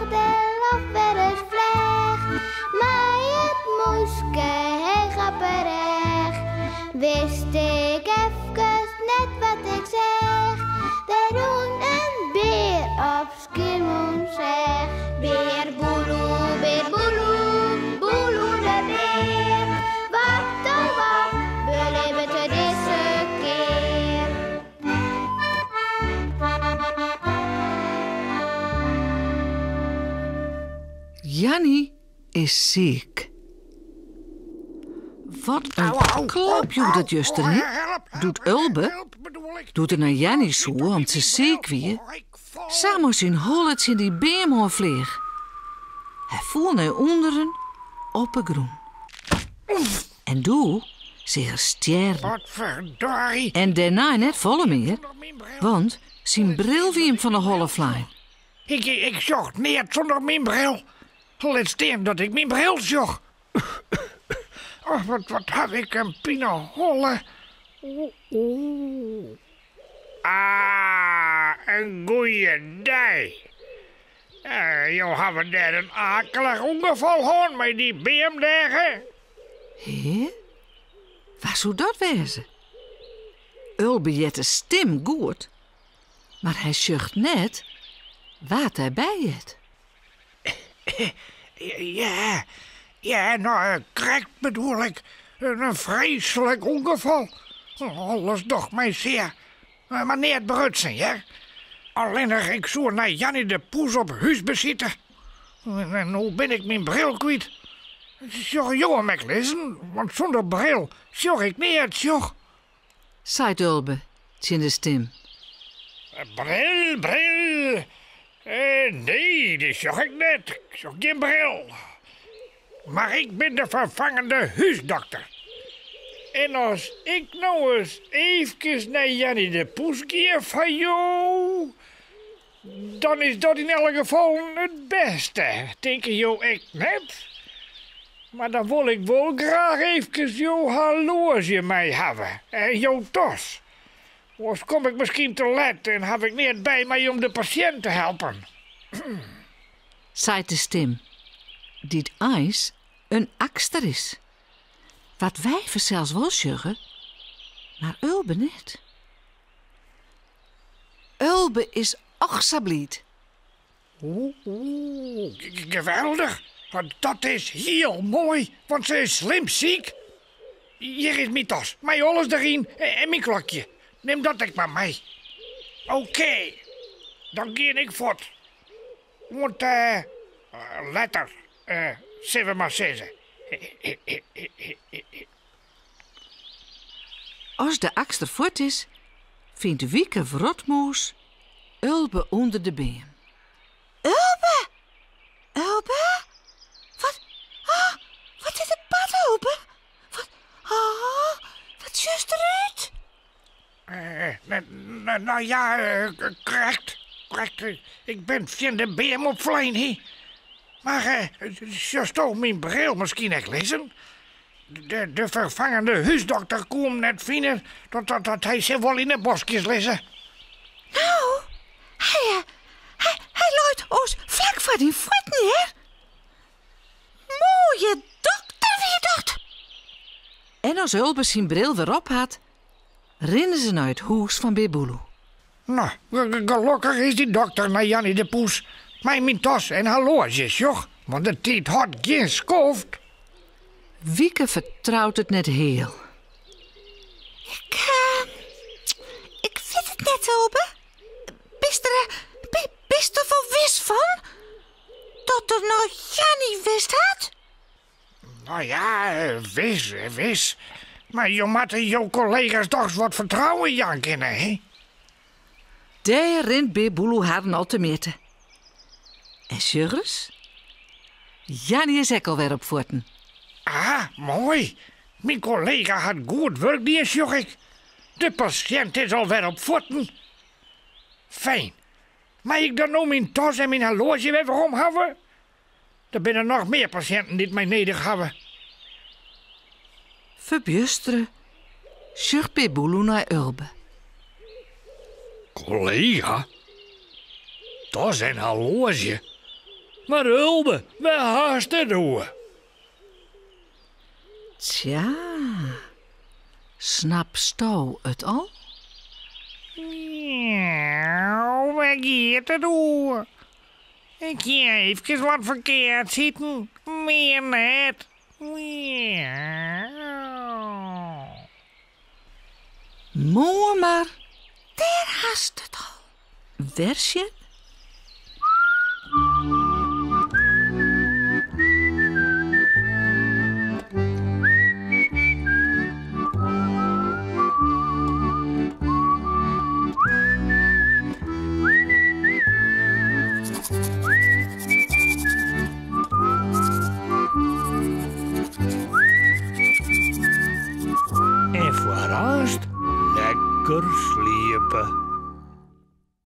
del of wer ris flecht. Mei it mûske heech op 'e rêch. Wist ik efkes net wat ik seach. Der rûn in bear op Skiermûntseach. Bear Boeloe, bear Boeloe, Boeloe de bear. Wat oh wat belibbet er dizze kear? Janny is siik. Wat in klap joech dat juster, hè? Doe't Ulbe, doe't er nei Janny soe om't se siik wie, sa mei syn holle tsjin dy beam oan fleach. Hy foel nei ûnderen op 'e grûn. En doe seach er stjerren. En dêrnei net folle mear, want syn bril wie him fan 'e holle flein. Ik sjoch neat sûnder myn bril. Lit stean dat ik myn bril sjoch. Och, wat haw ik in pineholle. Oeh. Ah, in goeie dei. Jo hawwe dêr in akelich ûngefal hân mei dy beam dêr, hè? Hé? Wa soe dat wêze? Ulbe heart de stim goed, mar hy sjocht net wa't dêrby heart. Ja, ja, no, krekt bedoel ik. In freeslik ûngefal. Alles docht my sear. Mar neat brutsen, hear. Allinnich, ik soe nei Janny de Poes op húsbesite. En no bin ik myn bril kwyt. Sjogge jo him ek lizzen? Want sûnder bril sjoch ik neat, sjoch. Seit Ulbe tsjin de stim. Bril, bril. Nee, dy sjoch ik net. Ik sjoch gjin bril. Mar ik bin de ferfangende húsdokter. En as ik no ris eefkes nei Janny de Poes gean foar jo, dan is dat yn alle gefallen it bêste, tinke jo ek net? Mar dan wol ik wol graach eefkes jo horloazje mei hawwe en jo tas. Oars kom ik miskien te let en haw ik neat by my om de pasjint te helpen. Seit de stim, dy't eins in akster is. Wat wy fansels wol sjogge, mar Ulbe net. Ulbe is och sa bliid. Oeh, geweldich. Dat is hiel moai, want se is slim siik. Hjir is myn tas, mei alles deryn en myn klokje. Nim dat ek mar mei. Oké, dan gean ik fuort. Oant letter, sille we mar sizze. As de akster fuort is, fynt Wieke Wrotmûs Ulbe ûnder de beam. Ulbe! Ulbe? Wat, oh, wat is der bard, Ulbe? Wat, oh, wat sjochst derút? No ja, krekt, krekt. Ik bin tsjin de beam opflein, hè. Mar sjochsto myn bril miskien ek lizzen? De ferfangende húsdokter koe him net fine, dat dat hy sil wol yn 'e boskjes lizze. No, hy, hy, hy leit oars flak foar dyn fuotten, hear. Moaie dokter wie dat! En as Ulbe syn bril wer op hat, rinne se nei it hûs fan Bear Boeloe. No, gelokkich is dy dokter nei Janny de Poes mei myn tas en horloazje, sjoch, want de tiid hâldt gjin skoft. Wieke fertrout it net heal. Ik, ik wit it net, Ulbe. Bist der, bist der wol wis fan dat er nei Janny west hat? No ja, wis, wis. Mar jo moatte jo kollega's dochs wat fertrouwen jaan kinne, hè? Dêr rint Bear Boeloe harren al temjitte. En sjoch ris, Janny is ek alwer op fuotten. Ah, moai. Myn kollega hat goed wurk dien, sjoch ik. De pasjint is alwer op fuotten. Fijn. Mei ik dan no myn tas en myn horloazje wer werom hawwe? Der binne noch mear pasjinten dy't my nedich hawwe. Ferbjustere sjocht Bear Boeloe nei Ulbe. Kollega? Tas en horloazje? Mar Ulbe, wêr hast it oer? Tsja, snapsto it al? Miauw, wêr giet it oer? Ik hie eefkes wat ferkeard sitten, mear net. Miauw. Moai mar, dêr hast it al. Wer sjen? En foarearst lekker sliepe.